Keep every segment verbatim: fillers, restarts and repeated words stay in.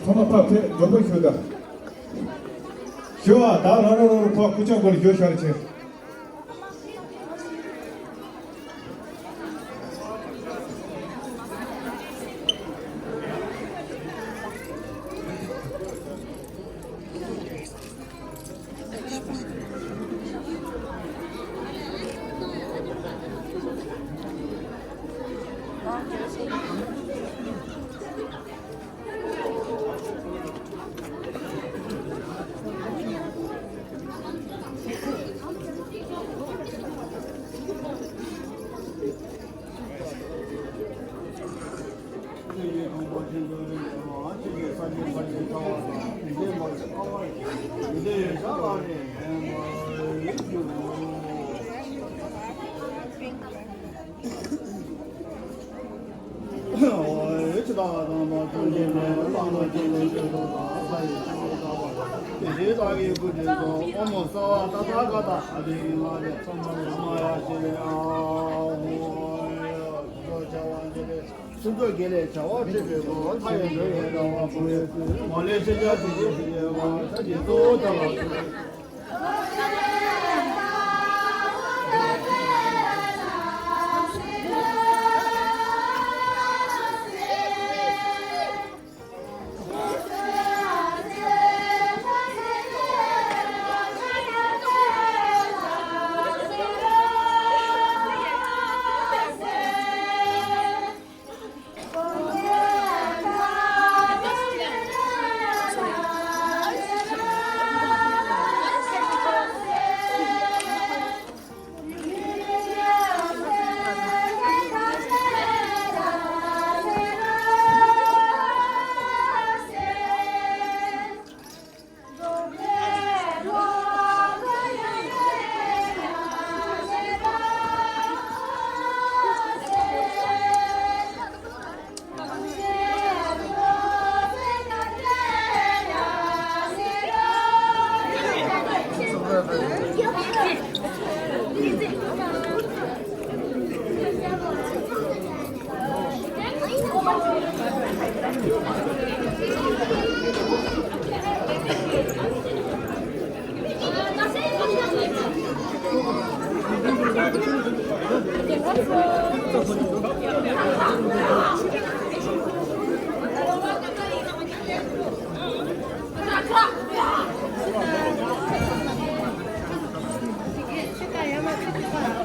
ཐོག་མ་ཕར་ཕེབས་མགྱོགས་པོ་ཞུ་དང་། ཞུ་བ་ད་རང་རང་རང་རང་ཕར་སྐུ་ཕྱག་སྒོ་ལ་ཞུ་ཤར་ཆེ། ཕུན་ཚོགས་དགེ་ལེགས་བྱ་བ་སྤྱོད་པའི་སྒོ། མཐའ་ཡས་འགྲོ་བའི་རང་དབང་ཕུན་སུམ་ཚོགས། མ་ལུས་ཤེས་བྱ་ཐུགས་རྗེ་ཆེ་བ། ཐབས་ཀྱི་གཙོ་བོ་ཐབས་ལ་མཁས།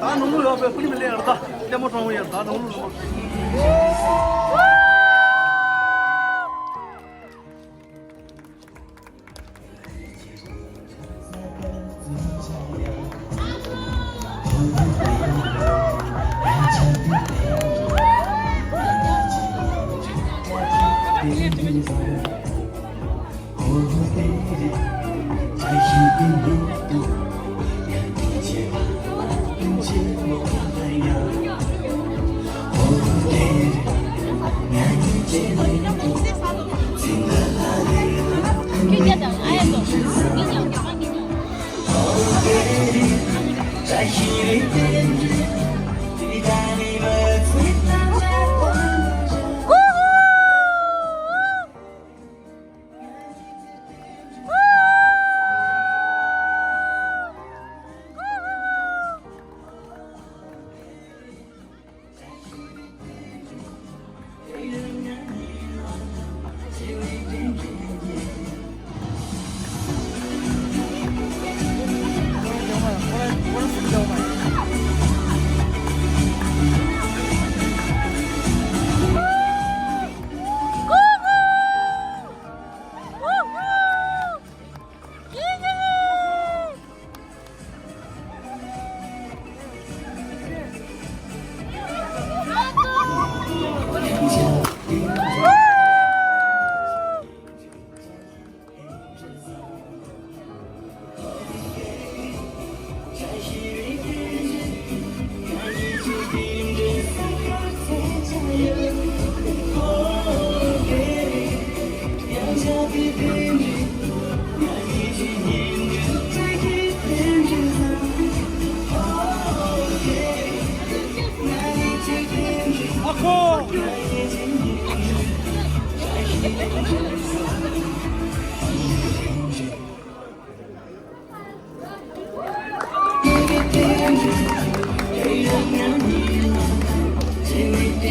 ད་ནང་ལོགས་ཡོད་པའི་ཕུ་ནུ་མི་ལེ་ཡར་ད་ལྟད་མོ་གྲོང་བོ་ཡར་ད་ནང་ལོགས་ལ། ཨ་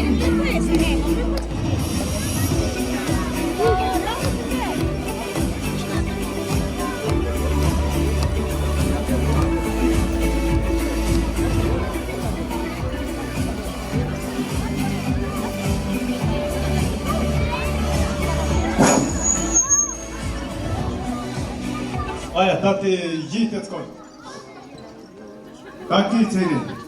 ཡ། ད་དེ་ཡིན་ཏེ་ཚོ། ད་དེའི་ཚེ་ནས།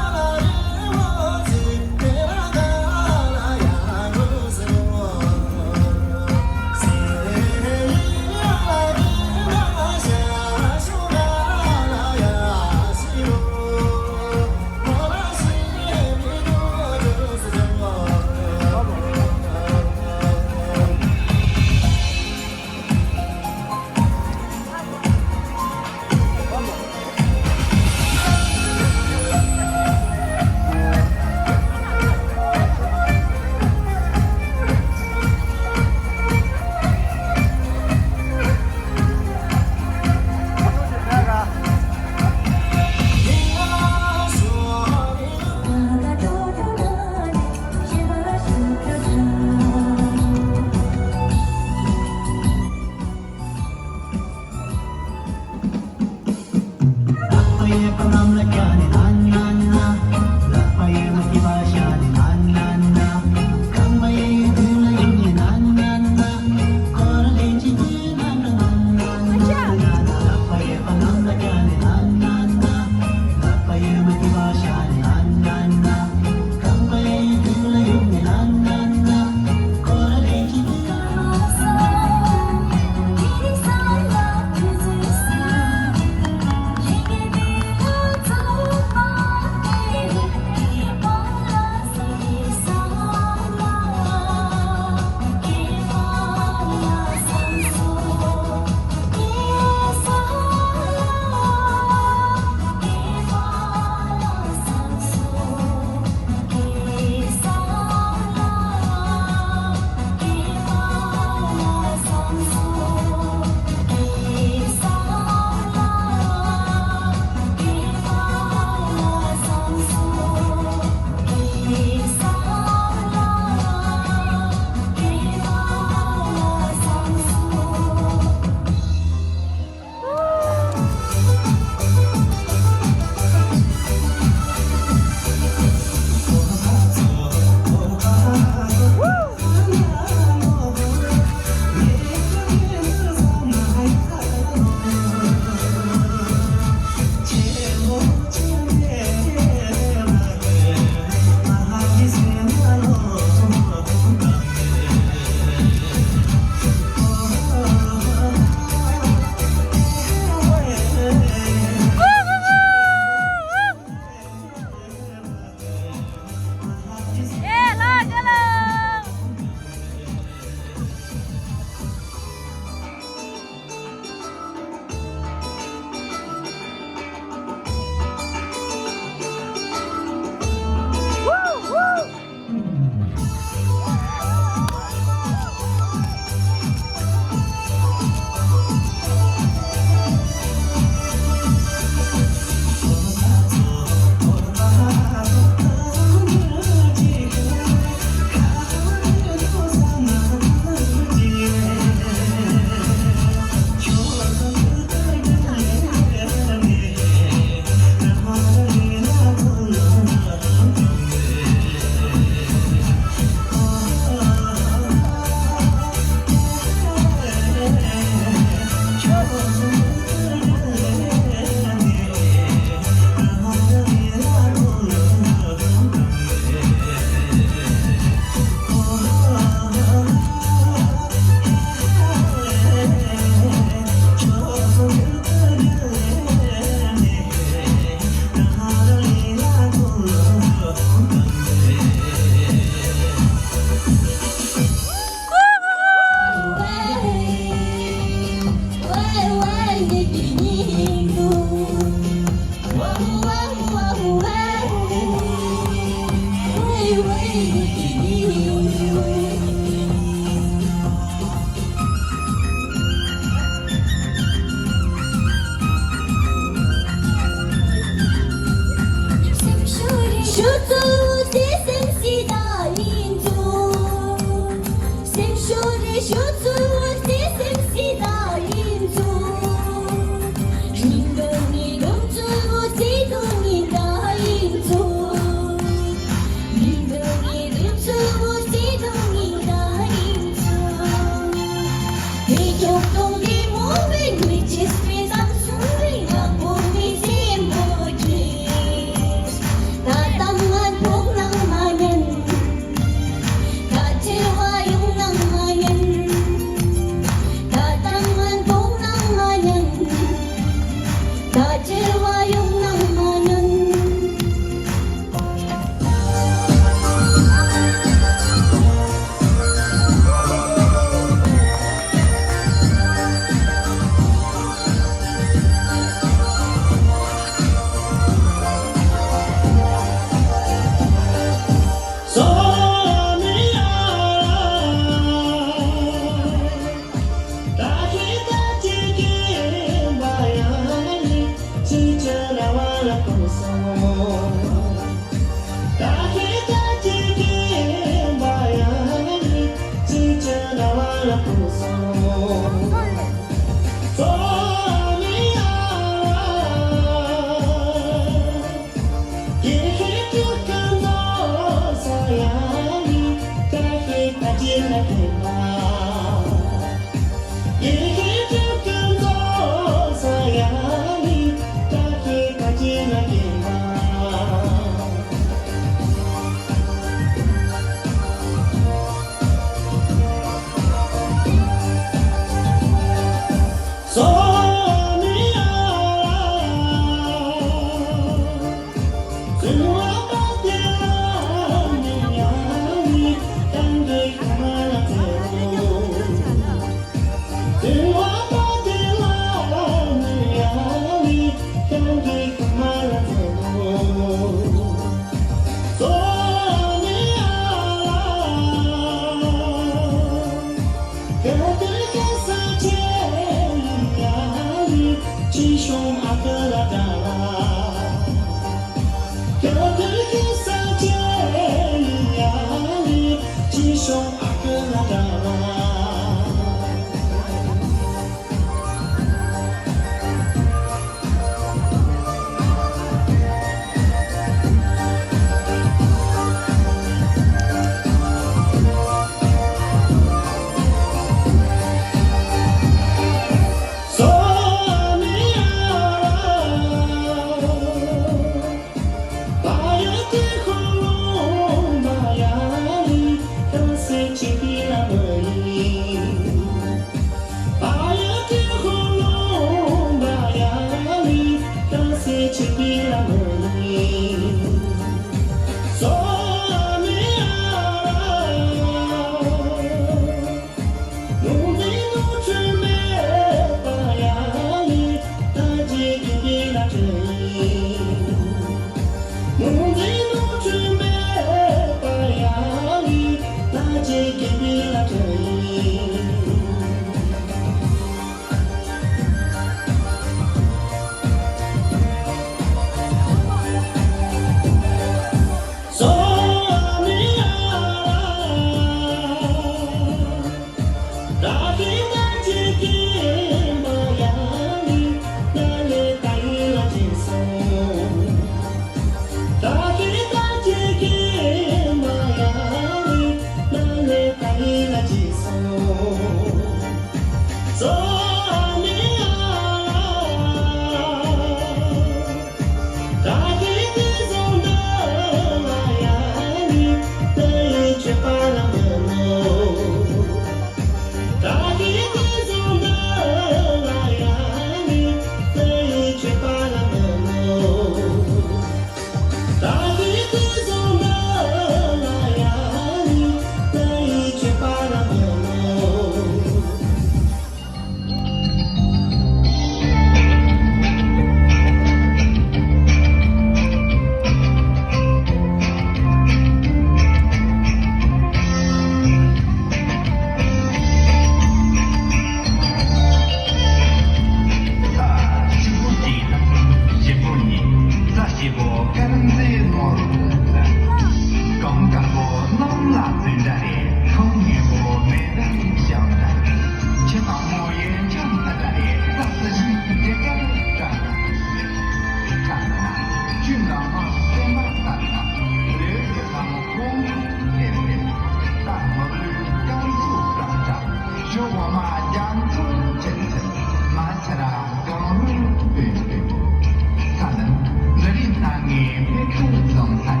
འཛོམས་ཚར།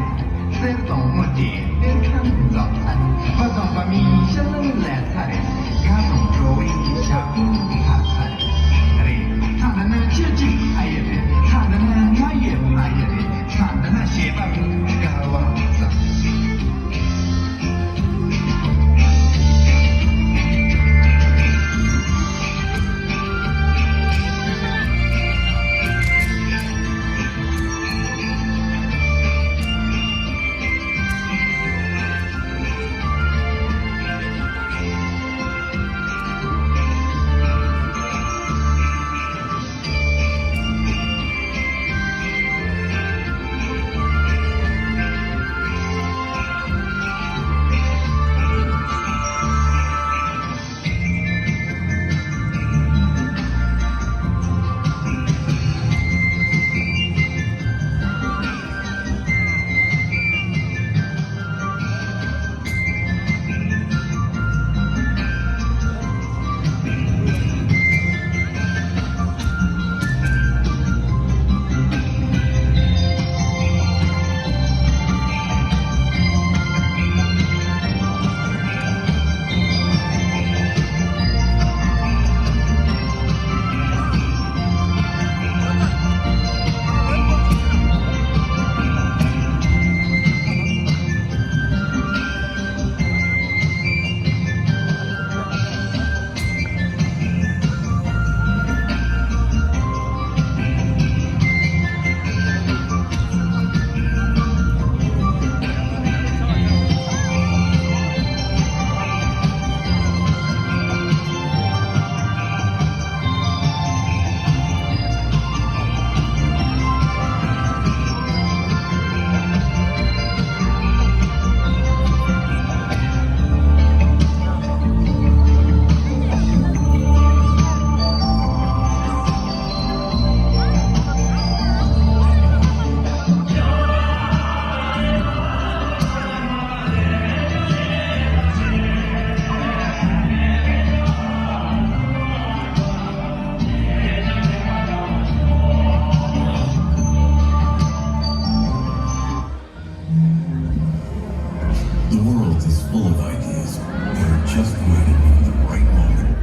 གསེར་དང་དངུལ་གྱི་གཏེར་ཁ་འཛོམས་ཚར། བུ་དང་བུ་མོའི་ཕྱི་ལུང་ལས་ཚར། དགའ་དང་སྤྲོ་བའི་ཞབས་བརྟན་ཚར་ཚར་རེད། ས་འདི་ནི་ཁྱེད་ཀྱི་ཕ་ཡུལ་རེད། ས་འདི་ནི་ང་ཡི་ཕ་ཡུལ་རེད། ས་འདི་ནི་བྱེད་པ་དགའ་བ་ཟིན། The world is full of ideas that are just waiting for the right moment.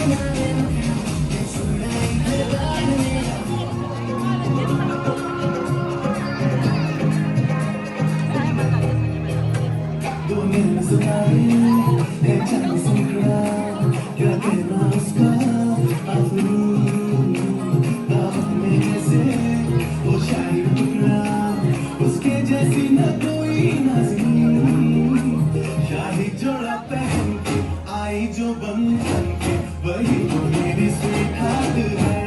दो नैन जमाए, पहचान से क्या कहना उसका, अफनून दावत में ऐसे, वो शाही टुकड़ा, उसके जैसी न कोई नाज़नीन। शाही जोड़ा पहन के आई जो बन ठन के, वही तो मेरी स्वीटहार्ट है।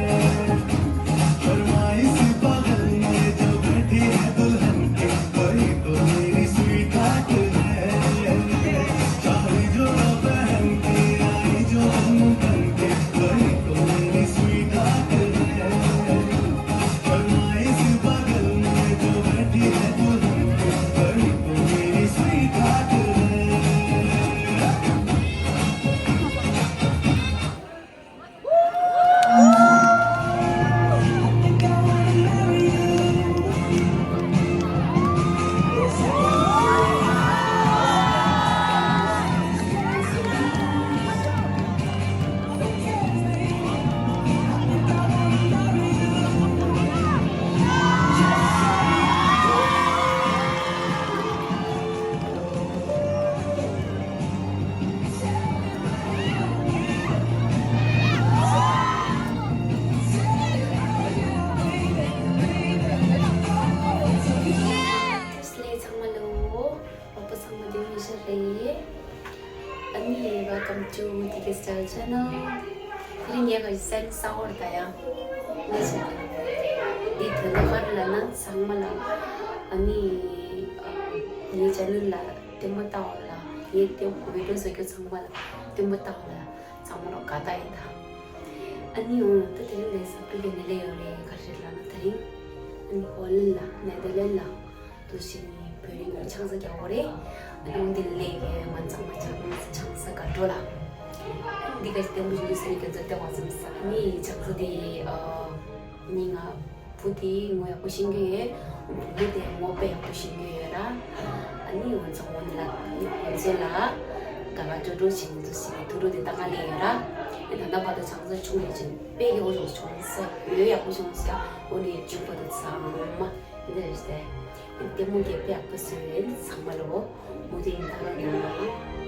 फरमाइश बगल में जो बैठी है दुल्हन के, वही तो मेरी स्वीटहार्ट है। साड़ी जो पहन के आई जो बन ठन के, वही तो मेरी स्वीटहार्ट है। फरमाइश बगल में जो बैठी है दुल्हन के, वही तो मेरी स्वीटहार्ट है। ཚང་མ་ལོ། ཨོ་པ་ཚང་མ་བདེ་མོ་ཡིན་ཤག་རེད། ཨ་ནི། Welcome to T K Style Channel. དེ་རིང་ངས་ག་སེམས་གསལ་བོར་ད་ཡང་ངས་བྱས། འདི་དོན་དག་ག་རེ་ལབ་ན་ཚང་མ་ལ། ཨ་ནི། ཨ། ངའི་ཅེ་ནལ་ལ་ལྟད་མོ་ལྟ་བ་ལ། ངའི་ལྟད་མོ་བི་ཌིའོ་བཟོ་རྒྱུ་ཚང་མ་ལ་ལྟད་མོ་ལྟ་བ་ལ་ཚང་མ་ལ་དགའ་དགའ་ཡིན་ད། ཨ་ནི་འོ་ད་དེ་རིང་ལས་ས་པི་གེ་ནས་ལས་ཡོད་རེད། ག་རེ་ལབ་ན་དེ་རིང་ཨ་ནི་ཧོ་ལན་ལ་ནེ་དར་ལན་ལ། དུ་ཞིག་ནི་བོད་རིགས་ཀྱི་ཆང་ས་རྒྱག་གོ་རེད། ཨ་ནི་འདི་ལས་ཀྱི་ང་ཚང་མ་ཆང་ཆང་ས་དགའ་སྤྲོ་ལ། འདི་ག་ལྟད་མོ་ཞིག་ཡོད་ས་ནི་ཁྱོད་ཚོ་ལྟ་བ་ཙམ་ས། ཨ་ནི་ཆང་ས་དེ་ཨ་ནི་ང་བུ་དེ་ངོ་ཡག་པོ་ཤེས་ཀྱི་ཡོད། བུ་མོ་དེ་ངོ་དཔེ་ཡག་པོ་ཤེས་ཀྱི་ཡོད་ར། ཨ་ནི་ང་ཚོ་འོ་ནི་ལ་ཨ་ནི་ཁོང་ཚོ་ལ་དགའ་དགའ་སྤྲོ་སྤྲོ་བྱེད་འདུག་ཟེར་ནས་ཐུགས་སྤྲོ་དེ་བཏང་ག་ལས་ཡོད་ར། ཨ་ནི་ད་ལྟ་བར་དུ་ཆང་ས་ཆུང་ཡོད་ཅིང་དཔེ་ཡག་པོ་བྱུང་སོང་ས། ཡོད་ཡག་པོ་བྱུང་ས། འོ་ནི་བྱུང་བར་དུ་ཚང་མ། འདི་རེད་ཟེར། ལྟད་མོ་དེ་དཔེ་ཡག་པོ་བཟོས་ཡོད། ཚང་མ་ལོ། མུ་མཐུད་ཡིན་ད་རོགས་གནང་།